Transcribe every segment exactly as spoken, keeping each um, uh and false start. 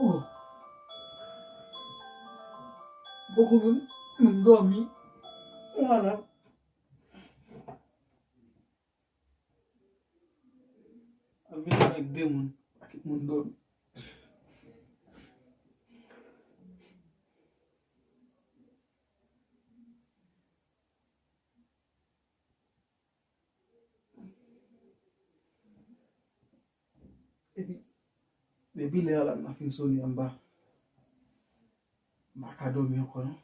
Oh. Poko menm, menm dòmi. Vwala. Ap vin avèk de moun. Ak moun dòmi. Epi, depi lè alam nan fin sone an, m pa, m pa ka dòmi ankò, non.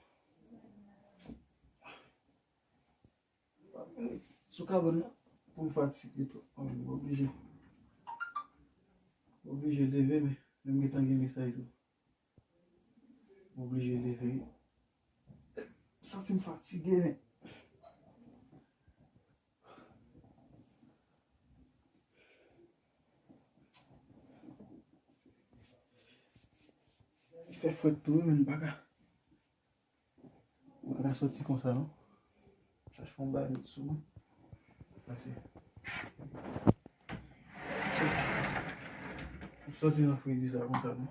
Sou kabann nan, pou m fatige tou. Ann, m oblije. M oblije leve, men, men m gentan gen mesaj tou. M oblije leve. Santi m fatige, men. Li fè frèt tou, wi, men m pa ka. Mwen pa ka soti konsa, non. Chache yon bagay met sou mwen. Pase. M soti nan fredi sa konsa, non.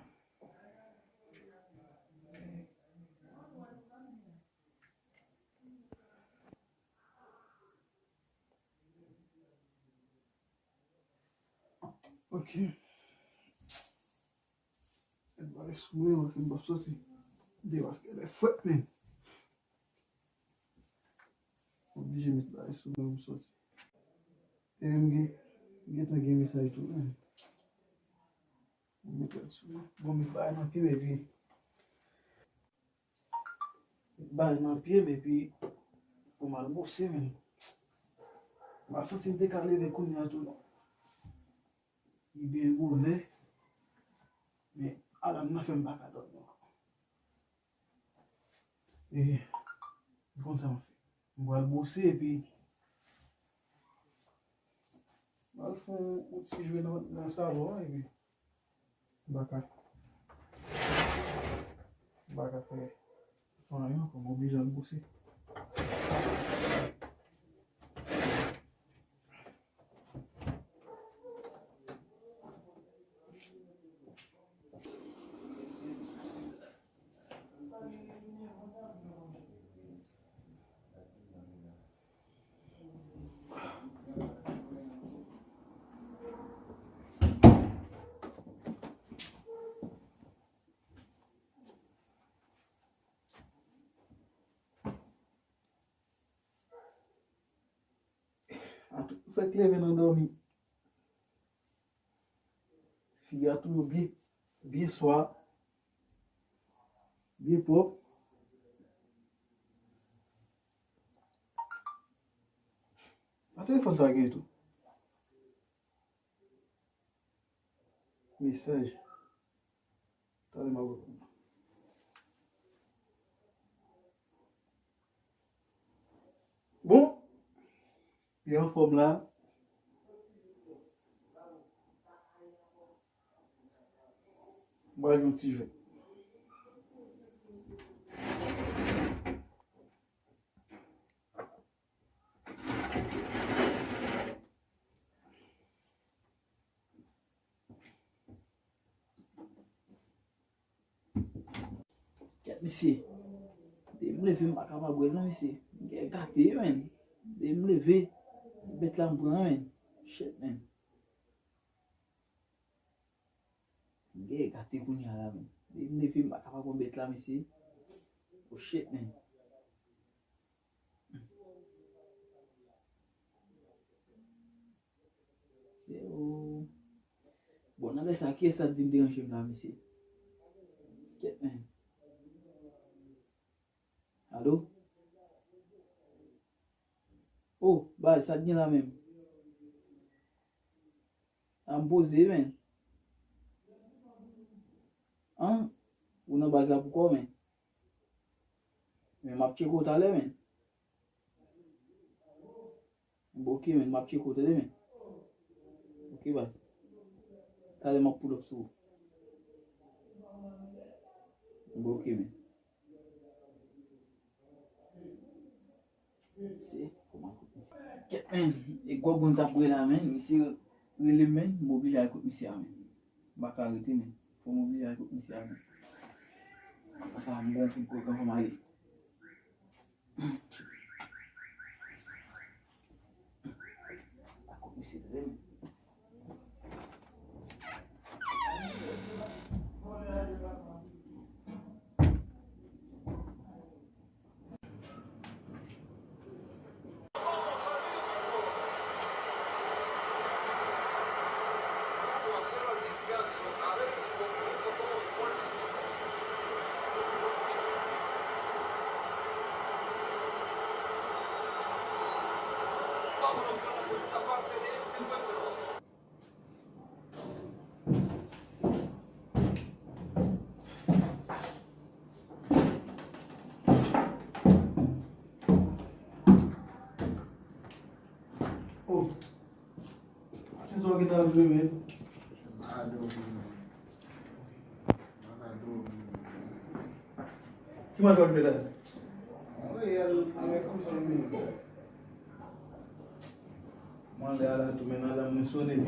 Ok. Met bagay sou mwen, paske m p ap soti. De paske lè frèt, men. Oblije met bagay sou mwen pou m soti. Epi m gen, m gentan gen mesaj tou, men. M met rad sou mwen. Bon, met bagay nan pye m epi. Met bagay nan pye m epi pou m al bwose, men. M pa santi m te ka leve kounye a tou, non. Li byen bonè. Men alam nan fè m pa ka dòmi ankò. E, m konn sa m ap fè. M pral bwose epi m al fè yon, yon ti jwe nan, nan salon an epi m pa ka, m pa ka fè, fè anyen ankò, m oblije al bwose. Atout fèk leve nan dòmi. Figi a toujou byen, byen swa, byen pwòp. A telefòn sa gen tou. Mesaj. Talè m ap reponn. Bon, li anfòm la. M pral jwe yon ti jwèt. Kèt, mesye. Depi m leve, m pa kapab wè l non, mesye. M gen gate, men. Depi m leve, bèt la m pran, men. Shit, men. M gen gate kounye a la, men. Depi m leve, m pa kapab pran bèt la, mesye. Oh shit, men. Se ou. Bon, nan lè sa, kiyès la t vin deranje m la, mesye? Kèt, men. Alo? Oh, baz, sa t gen la menm? A m poze, men. An? Ou nan baz la poukò, men? Men m ap tcheke w talè, men. Bon, ok, men, m ap tcheke w, tande, men. Ok, baz. Talè m ap pull up sou ou. Bon, ok, men. Se, kòman kout misye? Kèt, men, e gwòg mwen t ap bwè la, men, misye rele m, men, m oblije al kout misye a, men. M pa ka rete, men. Pou m bliye ak misye a, men. Sa, sa, m bon pou m kote ansanm ale. Ak misye, men. Oh, se sa w gentan ap jwe, men. M pa dòmi, men. M pa dòmi, men. Ki match w ap jwe la? Mwen, Real avèk Kousen, men. Mwen lè a la tou, men alam mwen sonnen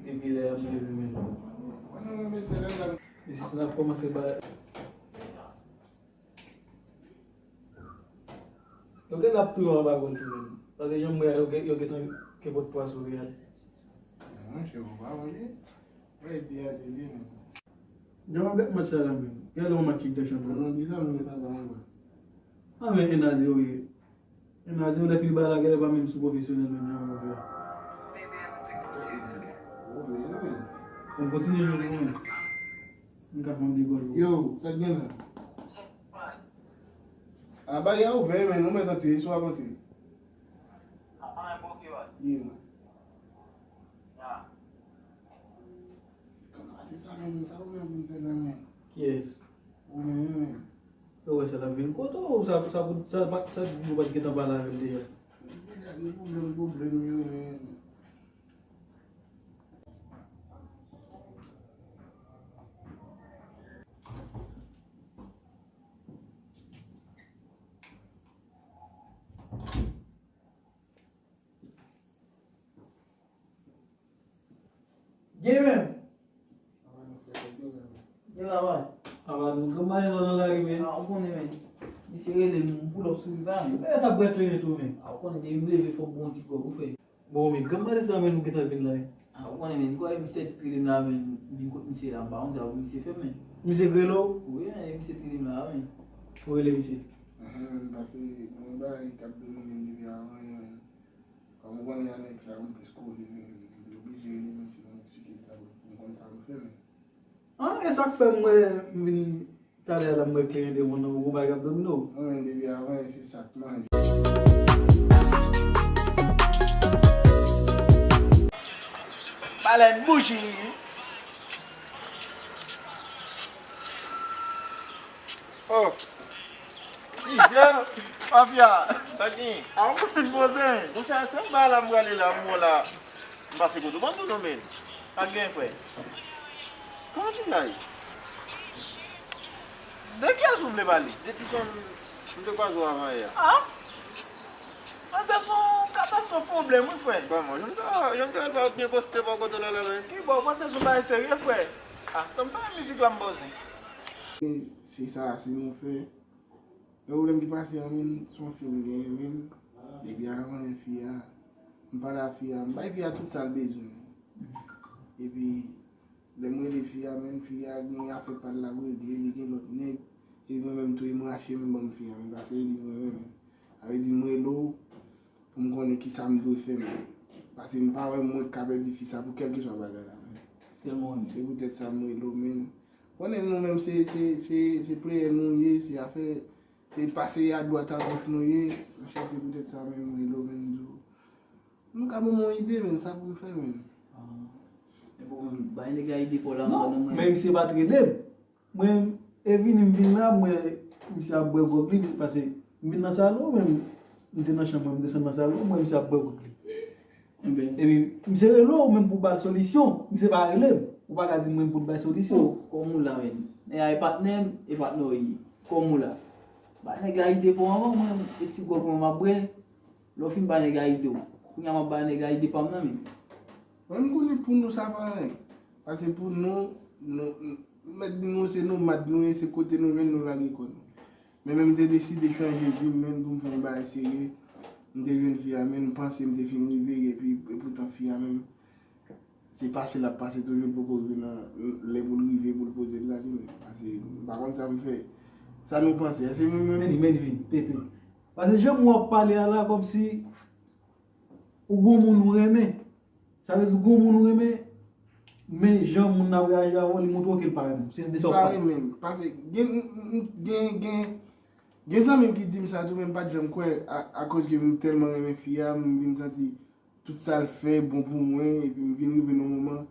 depi lè a mwen leve, men. Mwen, mwen, mwen, se lè la. E si n ap kòmanse ba Yo gen ap touye w anba gòl tou menm. Paske jan m wè a, yo gen, yo gentan ke pot pwa sou Real. Monchè, ou pa wè li? Wè, de a de li menm. Jan w ap gad match sa la menm. Gen lè yon match Lig dè Chanpyon. Non, di sa, mwen gentan ba yon gòl. A men, en a zewo ye. En a zewo, lè fini ba la, genlè pa menm sou pwofesyonèl menm jan w wè a. Ou vle, wi. Bon, kontinye jwe pou mwen. M ka fè yon de gòl pou ou. Yo, sa k gen la? A, bagay a ouvè, men nou mèt antre, si w ap antre. Ye, man. Kòman ate sa, men, sa ou menm pou m fè la, men? Kiyès? Ou menm, men. Yo wè sa l ap vin kote w, sa, sa, sa, sa, sa di ou pa t gentan pale avè l deja. Deja gen pwoblèm, pwoblèm yo, men. Gen menm. Gen lavaj. Apa nou gen mayo nan lari, men. A, ou konnen, men. Misye rele m, m pull up sou li, men. Gade ta bwè kleren tou, men. A, ou konnen, depi m leve, fòk m gon ti kòb, ou fè. Bon, men, granmari sa, men, nou gentan vin la, wi. A, ou konnen, men, kwè misye te rele m la, men, m vin kot misye la, m pa konn sa pou misye fè, men. Misye k rele w? Wi, men, misye te rele m la, men. Ou rele misye? Enhen, men, pase, mwen ba li k ap domine m depi avan yè, men. Kòm ou konnen anèk sa, m plis kole, men, m oblije rele misye pou m eksplike l sa, pou m konn sa m fè, men. An, e sa k fè m wè m vin Talè a la m wè kleren devan nan ou, gon bagay k ap domine w. Mwen menm depi avan, se sa k manje. Balèn bouji. Oh. Ti jèn. Mafya. Sa k gen? A, ou konn poze. Monchè, se yon bagay la m prale la, m wè la. M pase kote w pa tou non, men. Pa gen, frè. Kòman ti bagay? De kiyès ou vle pale? De ti fanm m te kwaze w avan yè a. A? Manzè se yon katastwòf pwoblèm, wi, frè. Kòman? Jan m te, jan m te wè l pa byen poste bò kote w la la, men. Ki bò? Ou panse se yon bagay serye, frè? A, tann fè mizik la, m poze. Se sa, se nou fè. Lè pwoblèm ki pase an, men, se yon fi m genyen, men, depi avan yè fi a, m pale a fi a, m bay fi a tout sa l bezwen. Epi, lè m rele fi a, men, fi a gen afè pa l l ap regle, li gen lòt nèg, epi mwen menm tou, e m rache m ban m fi a, men, paske e li m renmen, men. Sa vle di, m rele w, pou m konnen kisa m dwe fè menm. Paske m pa wè mwen ka pèdi fi sa pou kèlkeswa bagay la menm. Tèlman. Se poutèt sa m rele w menm. Konnen nou menm se, se, se, se player nou ye, se afè, se pase adwat agoch nou ye. Monchè, se poutèt sa menm m rele w menm m di w. Nou ka ban m yon ide menm, sa pou m fè menm. Ah. Men pou m bay nèg la ide pa w la ankò non, mwen. Non, men misye pa t rele m. Mwen, e vini m vin la, m wè misye ap bwè gwòg li, paske m vin nan salon, men m te nan chanm mwen, m desann nan salon, m wè misye ap bwè gwòg li. Enben. Epi, misye rele w menm pou w ba l solisyon, misye pa rele m. Ou pa ka di m menm pou l bay solisyon. Oh, kòm ou la, men. Nèg la e patnè m, e patnè w ye. Kòm ou la. Bay nèg la ide pa w avan, mwen, e ti gwòg mwen m ap bwè. Lè w fin bay nèg la ide w. Kounye a m ap bay nèg la ide pa m nan, men. Mwen, m konnen pou nou sa pa anyen. Paske pou nou, nou, Fèt di nou se nomad nou ye, se kote nou jwenn nou lage kò nou. Men menm m te deside chanje vi m, men pou m fè yon bagay serye. M te jwenn fi a, men m panse m te fin rive, epi epoutan fi a menm, se pase l ap pase toujou, l poko rive nan lè pou l rive, pou l poze l la, li menm. Pase, m pa konn sa m fè. Sa nou panse? Èske mwen menm? Men li, men li, men li, Pepe. Pase jan w ap pale a la, kòmsi ou gon moun ou renmen. Sa vle di gon moun ou renmen, men jan moun nan ap reyaji avè w, li montre w ke l pa renmen w. Se de sa w ap pale. Pa renmen m. Pase, gen, gen, gen, gen zanmi m ki di m sa tou, men m pa t janm kwè, a, akoz ke m tèlman renmen fi a, m vin santi tout sa l fè bon pou mwen, epi m vin rive nan yon moman,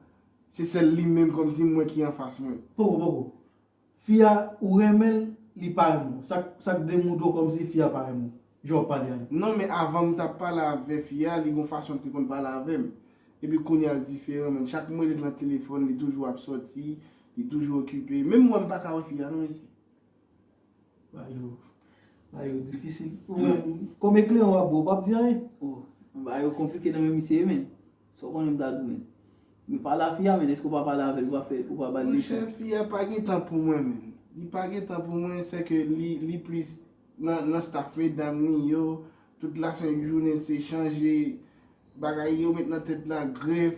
se sèl li menm kòmsi m wè ki anfas mwen. Poko, poko. Fi a, ou renmen l, li pa renmen w. Sa k, sa k demontre w kòmsi fi a pa renmen w. Jan w ap pale a li. Non, men avan m t ap pale avè fi a, li gon fason l te konn pale avè m. Epi kounye a l diferan, men chak mwen rele l nan telefòn, li toujou ap sòti, li toujou okipe. Menm mwen, m pa ka wè fi a, non, mesye. Bagay yo, bagay yo difisil. Ou menm, kòm e kleyon w ap bwè, w p ap di anyen. Oh, bagay yo konplike nan men misye, men. Sa w konnen m ta di w, men. Men pale a fi a, men, èske w pa pale avè l, ou pa fè, ou pa ba l leson? Monchè, fi a pa gen tan pou mwen, men. Li pa gen tan pou mwen, sèke li, li plis nan, nan staff medam li yo, tout lasent jounen se chanje bagay yo met nan tèt la, grèf.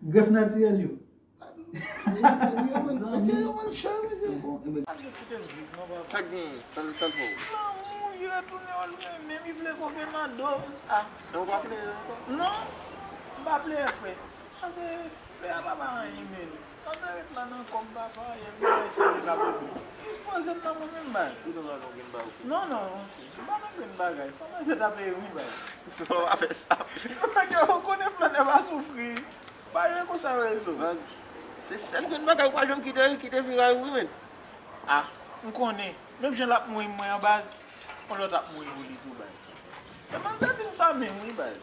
Grèf natirèl yo. Yo vann, mesye, yo vann chan, mesye. Sa k genyen? Sa l, sa l fè w? Lanmou, li retounen, l renmen m, li vle koke nan do m. Ah. E w pa plere ankò? Non, m pa plere, frè. Pase, frè a pa ba anyen, men. Sa te ret la nan kò m, papa, yè m nan eseye la pou li. Li sipoze m nan mwen menm, bay. Ou te nan nou gen ba ou? Non, non, m pa nan grenn bagay. Fò manzè ta peye wi, bay. Non, pa fè sa. Ou konnen flannè pa soufri. Pa jwe konsa rezo. Baz, se sèl grenn bagay ou pa janm kite, kite viray ou wi, men. Ah, m konnen. Menm jan l ap mouri mwen an, baz, yon lòt ap mouri pou li tou, baz. E manzè di m sa menm, wi, baz.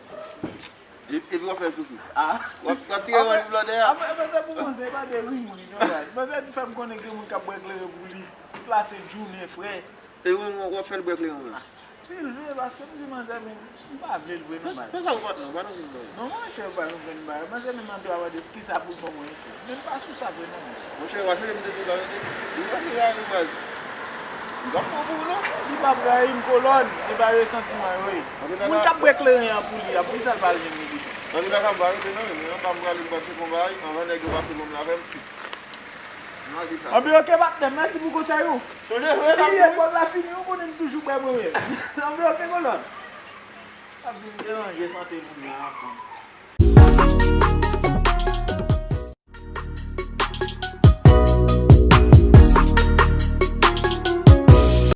E, epi w ap fè l soufri. Ah. W ap, w ap tire manzè pou lòdè a. Apre, apre sa pou manzè, e pa de ri mouri, non, baz. Manzè di fè m konnen gen moun k ap bwè kleren pou li. Tout lasent jounen, frè. E w, w ap fè l bwè kleren, wi. Si l vle, paske m di manzè, men m pa vle l vre non, bay. Fè sa pou patnè w, pa nan vin bay. Non, monchè, ou pa nan vin bay. Manzè menm antre a mande kisa pou l ban mwen fè. Men m pa sou sa vre non, men. Monchè, w a chanje m te di w la, men si w pa vle rayi m, baz, m p ap pran pou ou non. Li p ap rayi m, kolòn, li pa resantiman yo ye. Moun k ap bwè kleren an pou li a, poukisa l pa al jwenn li pito? Ann dakò, m pa rete non, men anba m prale m pase konba, anvan nèg yo pase bon m la avè m. Anben, oke, patnè, mèsi pou konsèy ou. Sonje, sonje sa. Li ye, pwòb la fini, ou konnen m toujou bwè mwen menm. Anben, oke, kolòn. Ap vin deranje sante moun nan ansanm.